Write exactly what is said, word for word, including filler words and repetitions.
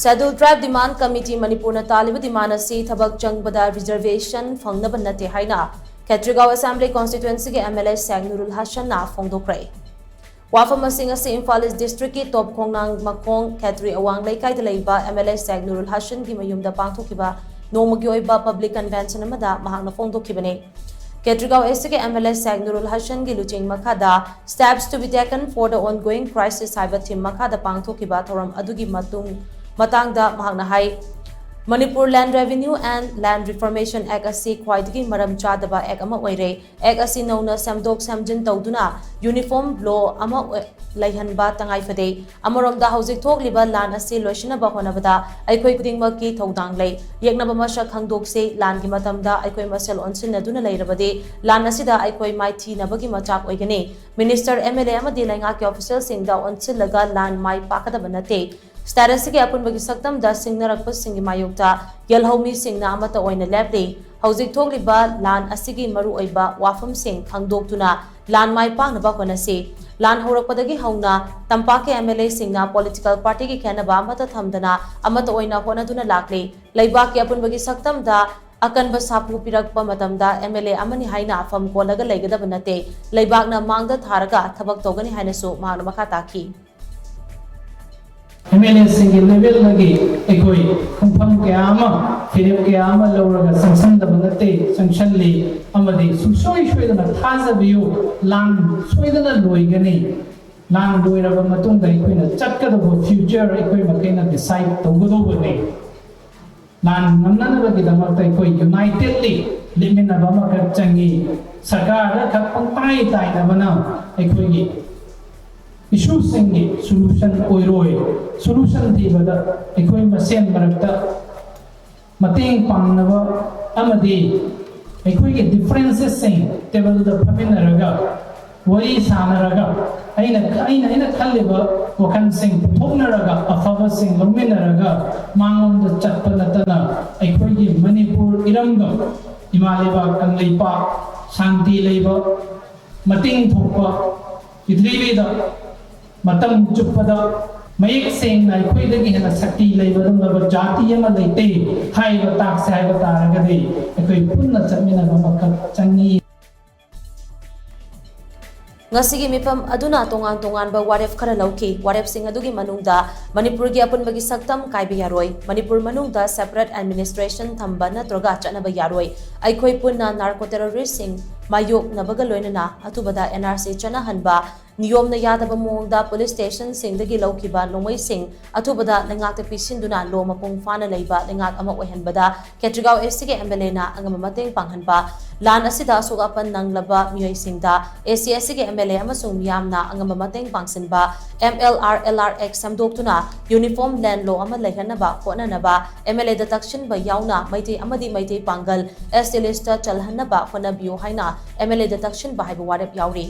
Scheduled Tribe Demand Committee ꯃꯅꯤꯄꯨꯔꯅ ꯇꯥꯜꯂꯤꯕ demand ꯑꯁꯤ ꯊꯕꯛ ꯆꯪꯕꯗ reservation ꯐꯪꯅꯕ ꯅꯠꯇꯦ ꯍꯥꯏꯅ ꯈꯦꯇ꯭ꯔꯤꯒꯥꯎ Assembly Constituencyꯒꯤ MLA ꯁꯦꯛ ꯅꯨꯔꯨꯜ ꯍꯁꯟꯅ ꯐꯣꯡꯗꯣꯛꯈ꯭ꯔꯦ꯫ ꯋꯥꯐꯝ ꯑꯁꯤꯡ ꯑꯁꯤ ꯏꯝꯐꯥꯜ East Districtꯀꯤ ꯇꯣꯞ ꯈꯣꯡꯅꯥꯡ ꯃꯈꯣꯡ ꯈꯦꯇ꯭ꯔꯤ ꯑꯋꯥꯡ ꯂꯩꯀꯥꯏꯗ ꯂꯩꯕ MLA ꯁꯦꯛ ꯅꯨꯔꯨꯜ ꯍꯁꯟꯒꯤ ꯃꯌꯨꯝꯗ ꯄꯥꯡꯊꯣꯛꯈꯤꯕ ꯅꯣꯡꯃꯒꯤ ꯑꯣꯏꯕ public convention ꯑꯃꯗ ꯃꯍꯥꯛꯅ ꯐꯣꯡꯗꯣꯛꯈꯤꯕꯅꯤ꯫ ꯈꯦꯇ꯭ꯔꯤꯒꯥꯎ Eastꯀꯤ MLA ꯁꯦꯛ ꯅꯨꯔꯨꯜ ꯍꯁꯟꯒꯤ ꯂꯨꯆꯤꯡ ꯃꯈꯥꯗ Steps to be taken for the ongoing crisis ꯍꯥꯏꯕ theme ꯃꯈꯥꯗ ꯄꯥꯡꯊꯣꯛꯈꯤꯕ ꯊꯧꯔꯝ ꯑꯗꯨꯒꯤ ꯃꯇꯨꯡ ꯃꯇꯥꯡꯗ ꯃꯍꯥꯛꯅ ꯍꯥꯏ, Manipur Land Revenue and Land Reformation Act ꯑꯁꯤ ꯈ꯭ꯋꯥꯏꯗꯒꯤ ꯃꯔꯝ ꯆꯥꯗꯕ act ꯑꯃ ꯑꯣꯏꯔꯦ꯫ Act ꯑꯁꯤ ꯅꯧꯅ ꯁꯦꯝꯗꯣꯛ ꯁꯦꯝꯖꯤꯟ ꯇꯧꯗꯨꯅ uniform law ꯑꯃ ꯑꯣꯏ-, ꯂꯩꯍꯟꯕ ꯇꯉꯥꯏ ꯐꯗꯦ꯫ ꯑꯃꯔꯣꯝꯗ ꯍꯧꯖꯤꯛ ꯊꯣꯛꯂꯤꯕ ꯂꯥꯟ ꯑꯁꯤ ꯂꯣꯏꯁꯤꯟꯅꯕ ꯍꯣꯠꯅꯕꯗ ꯑꯩꯈꯣꯏ ꯈꯨꯗꯤꯡꯃꯛꯀꯤ ꯊꯧꯗꯥꯡ ꯂꯩ꯫ ꯌꯦꯛꯅꯕ ꯃꯁꯛ ꯈꯪꯗꯣꯛꯁꯤ꯫ ꯂꯥꯟꯒꯤ ꯃꯇꯝꯗ ꯑꯩꯈꯣꯏ ꯃꯁꯦꯜ ꯑꯣꯟꯁꯤꯟꯅꯗꯨꯅ ꯂꯩꯔꯕꯗꯤ ꯂꯥꯟ ꯑꯁꯤꯗ ꯑꯩꯈꯣꯏ ꯃꯥꯏꯊꯤꯅꯕꯒꯤ ꯃꯆꯥꯛ ꯑꯣꯏꯒꯅꯤ꯫ Minister, MLA ꯑꯃꯗꯤ ꯂꯩꯉꯥꯛꯀꯤ officialꯁꯤꯡꯗ ꯑꯣꯟꯁꯤꯜꯂꯒ ꯂꯥꯟ ꯃꯥꯏ ꯄꯥꯛꯀꯗꯕ ꯅꯠꯇꯦ꯫ State ꯑꯁꯤꯒꯤ ꯑꯄꯨꯟꯕꯒꯤ ꯁꯛꯇꯝꯗ ꯁꯤꯡꯅꯔꯛꯄꯁꯤꯡꯒꯤ ꯃꯥꯌꯣꯛꯇ ꯌꯦꯜꯍꯧꯃꯤꯁꯤꯡꯅ ꯑꯃꯠꯇ ꯑꯣꯏꯅ ꯂꯦꯞꯂꯤ꯫ ꯍꯧꯖꯤꯛ ꯊꯣꯛꯂꯤꯕ ꯂꯥꯟ ꯑꯁꯤꯒꯤ ꯃꯔꯨꯑꯣꯏꯕ ꯋꯥꯐꯝꯁꯤꯡ ꯈꯪꯗꯣꯛꯇꯨꯅ ꯂꯥꯟ ꯃꯥꯏ ꯄꯥꯛꯅꯕ ꯍꯣꯠꯅꯁꯤ꯫ ꯂꯥꯟ ꯍꯧꯔꯛꯄꯗꯒꯤ ꯍꯧꯅ ꯇꯝꯄꯥꯛꯀꯤ MLAꯁꯤꯡꯅ political partyꯒꯤ ꯈꯦꯟꯅꯕ ꯑꯃꯠꯇ ꯊꯝꯗꯅ ꯑꯃꯠꯇ ꯑꯣꯏꯅ ꯍꯣꯠꯅꯗꯨꯅ ꯂꯥꯛꯂꯤ꯫ ꯂꯩꯕꯥꯛꯀꯤ ꯑꯄꯨꯟꯕꯒꯤ ꯁꯛꯇꯝꯗ ꯑꯀꯟꯕ ꯁꯥꯐꯨ ꯄꯤꯔꯛꯄ ꯃꯇꯝꯗ MLA ꯑꯃꯅꯤ ꯍꯥꯏꯅ ꯐꯝ ꯀꯣꯜꯂꯒ ꯂꯩꯒꯗꯕ ꯅꯠꯇꯦ꯫ ꯂꯩꯕꯥꯛꯅ ꯃꯥꯡꯗ ꯊꯥꯔꯒ ꯊꯕꯛ ꯇꯧꯒꯅꯤ ꯍꯥꯏꯅꯁꯨ ꯃꯍꯥꯛꯅ ꯃꯈꯥ ꯇꯥꯈꯤ꯫ MLAꯁꯤꯡꯒꯤ levelꯗꯒꯤ ꯑꯩꯈꯣꯏ ꯈꯣꯡꯐꯝ ꯀꯌꯥ ꯑꯃ, ꯐꯤꯔꯦꯞ ꯀꯌꯥ ꯑꯃ ꯂꯧꯔꯒ ꯆꯪꯁꯟꯗꯕ ꯅꯠꯇꯦ, ꯆꯪꯁꯜꯂꯤ꯫ ꯑꯃꯗꯤ ꯁꯨꯡꯁꯣꯏ ꯁꯣꯏꯗꯅ ꯊꯥꯖꯕꯤꯌꯨ, ꯂꯥꯟ ꯁꯣꯏꯗꯅ ꯂꯣꯏꯒꯅꯤ꯫ ꯂꯥꯟ ꯂꯣꯏꯔꯕ ꯃꯇꯨꯡꯗ ꯑꯩꯈꯣꯏꯅ ꯆꯠꯀꯗꯧꯕ future ꯑꯩꯈꯣꯏ ꯃꯈꯩꯅ decide ꯇꯧꯒꯗꯧꯕꯅꯤ꯫ ꯂꯥꯟ ꯉꯝꯅꯅꯕꯒꯤꯗꯃꯛꯇ ꯑꯩꯈꯣꯏ unitedly ꯂꯦꯞꯃꯤꯟꯅꯕ ꯑꯃꯈꯛ ꯆꯪꯏ꯫ ꯁꯔꯀꯥꯔꯗ ꯈꯛ ꯄꯪꯇꯥꯏ ꯇꯥꯏꯅꯕꯅ ꯑꯩꯈꯣꯏꯒꯤ issueꯁꯤꯡꯒꯤ solution ꯑꯣꯏꯔꯣꯏ꯫ Solution ꯊꯤꯕꯗ ꯑꯩꯈꯣꯏ ꯃꯁꯦꯟ ꯃꯔꯛꯇ ꯃꯇꯦꯡ ꯄꯥꯡꯅꯕ ꯑꯃꯗꯤ ꯑꯩꯈꯣꯏꯒꯤ differences ꯁꯤꯡ tableꯗ ꯐꯝꯃꯤꯟꯅꯔꯒ, ꯋꯥꯔꯤ ꯁꯥꯟꯅꯔꯒ, ꯑꯩꯅ, ꯑꯩꯅ, ꯑꯩꯅ ꯈꯜꯂꯤꯕ ꯋꯥꯈꯜꯁꯤꯡ ꯄꯨꯊꯣꯛꯅꯔꯒ, ꯑꯐꯕꯁꯤꯡ ꯂꯧꯃꯤꯟꯅꯔꯒ ꯃꯥꯡꯂꯣꯝꯗ ꯆꯠꯄ ꯅꯠꯇꯅ ꯑꯩꯈꯣꯏꯒꯤ ꯃꯅꯤꯄꯨꯔ ꯏꯔꯝꯗꯝ, ꯏꯃꯥ ꯂꯩꯕꯥꯛ ꯀꯪꯂꯩꯄꯥꯛ, ꯁꯥꯟꯇꯤ ꯂꯩꯕ, ꯃꯇꯤꯡ ꯊꯣꯛꯄ ꯄ꯭ꯔꯤꯊꯤꯕꯤꯗ ꯃꯇꯝ ꯆꯨꯞꯄꯗ ꯃꯌꯦꯛ ꯁꯦꯡꯅ ꯑꯩꯈꯣꯏꯗꯒꯤ ꯍꯦꯟꯅ ꯁꯛꯇꯤ ꯂꯩꯕ ꯑꯗꯨꯒꯨꯝꯂꯕ ꯖꯥꯇꯤ ꯑꯃ ꯂꯩꯇꯦ ꯍꯥꯏꯕ ꯇꯥꯛꯁꯦ ꯍꯥꯏꯕ ꯇꯥꯔꯒꯗꯤ ꯑꯩꯈꯣꯏ ꯄꯨꯟꯅ ꯆꯠꯃꯤꯟꯅꯕ ꯑꯃꯈꯛ ꯆꯪꯉꯤ꯫ ꯉꯁꯤꯒꯤ ꯃꯤꯐꯝ ꯑꯗꯨꯅ ꯇꯣꯉꯥꯟ ꯇꯣꯉꯥꯟꯕ ꯋꯥꯔꯦꯞ ꯈꯔ ꯂꯧꯈꯤ꯫ ꯋꯥꯔꯦꯞꯁꯤꯡ ꯑꯗꯨꯒꯤ ꯃꯅꯨꯡꯗ ꯃꯅꯤꯄꯨꯔꯒꯤ ꯑꯄꯨꯟꯕꯒꯤ ꯁꯛꯇꯝ ꯀꯥꯏꯕ ꯌꯥꯔꯣꯏ, ꯃꯅꯤꯄꯨꯔ ꯃꯅꯨꯡꯗ separate administration ꯊꯝꯕ ꯅꯠꯇ꯭ꯔꯒ ꯆꯠꯅꯕ ꯌꯥꯔꯣꯏ, ꯑꯩꯈꯣꯏ ꯄꯨꯟꯅ narco terroristꯁꯤꯡ ꯃꯥꯌꯣꯛꯅꯕꯒ ꯂꯣꯏꯅꯅ ꯑꯊꯨꯕꯗ NRC ꯆꯠꯅꯍꯟꯕ, ꯅꯤꯌꯣꯝꯅ ꯌꯥꯗꯕ ꯃꯑꯣꯡꯗ police stationꯁꯤꯡꯗꯒꯤ ꯂꯧꯈꯤꯕ ꯅꯣꯡꯃꯩꯁꯤꯡ ꯑꯊꯨꯕꯗ ꯂꯩꯉꯥꯛꯇ ꯄꯤꯁꯤꯟꯗꯨꯅ law ꯃꯄꯨꯡ ꯐꯥꯅ ꯂꯩꯕ ꯂꯩꯉꯥꯛ ꯑꯃ ꯑꯣꯏꯍꯟꯕꯗ ꯈꯦꯇ꯭ꯔꯤꯒꯥꯎ SCꯒꯤ MLAꯅ ꯑꯉꯝꯕ ꯃꯇꯦꯡ ꯄꯥꯡꯍꯟꯕ, ꯂꯥꯟ ꯑꯁꯤꯗ ꯑꯁꯣꯛ ꯑꯄꯟ ꯅꯪꯂꯕ ꯃꯤꯑꯣꯏꯁꯤꯡꯗ SC SCꯒꯤ MLA ꯑꯃꯁꯨꯡ ꯃꯤꯌꯥꯝꯅ ꯑꯉꯝꯕ ꯃꯇꯦꯡ ꯄꯥꯡꯁꯤꯟꯕ, MLR LR Act ꯁꯦꯝꯗꯣꯛꯇꯨꯅ uniform land law ꯑꯃ ꯂꯩꯍꯟꯅꯕ ꯍꯣꯠꯅꯅꯕ, MLAꯗ ꯇꯛꯁꯤꯟꯕ ꯌꯥꯎꯅ ꯃꯩꯇꯩ ꯑꯃꯗꯤ ꯃꯩꯇꯩ ꯄꯥꯡꯒꯜ ST listꯇ ꯆꯜꯍꯟꯅꯕ ꯍꯣꯠꯅꯕꯤꯌꯨ ꯍꯥꯏꯅ MLAꯗ ꯇꯛꯁꯤꯟꯕ ꯍꯥꯏꯕ ꯋꯥꯔꯦꯞ ꯌꯥꯎꯔꯤ꯫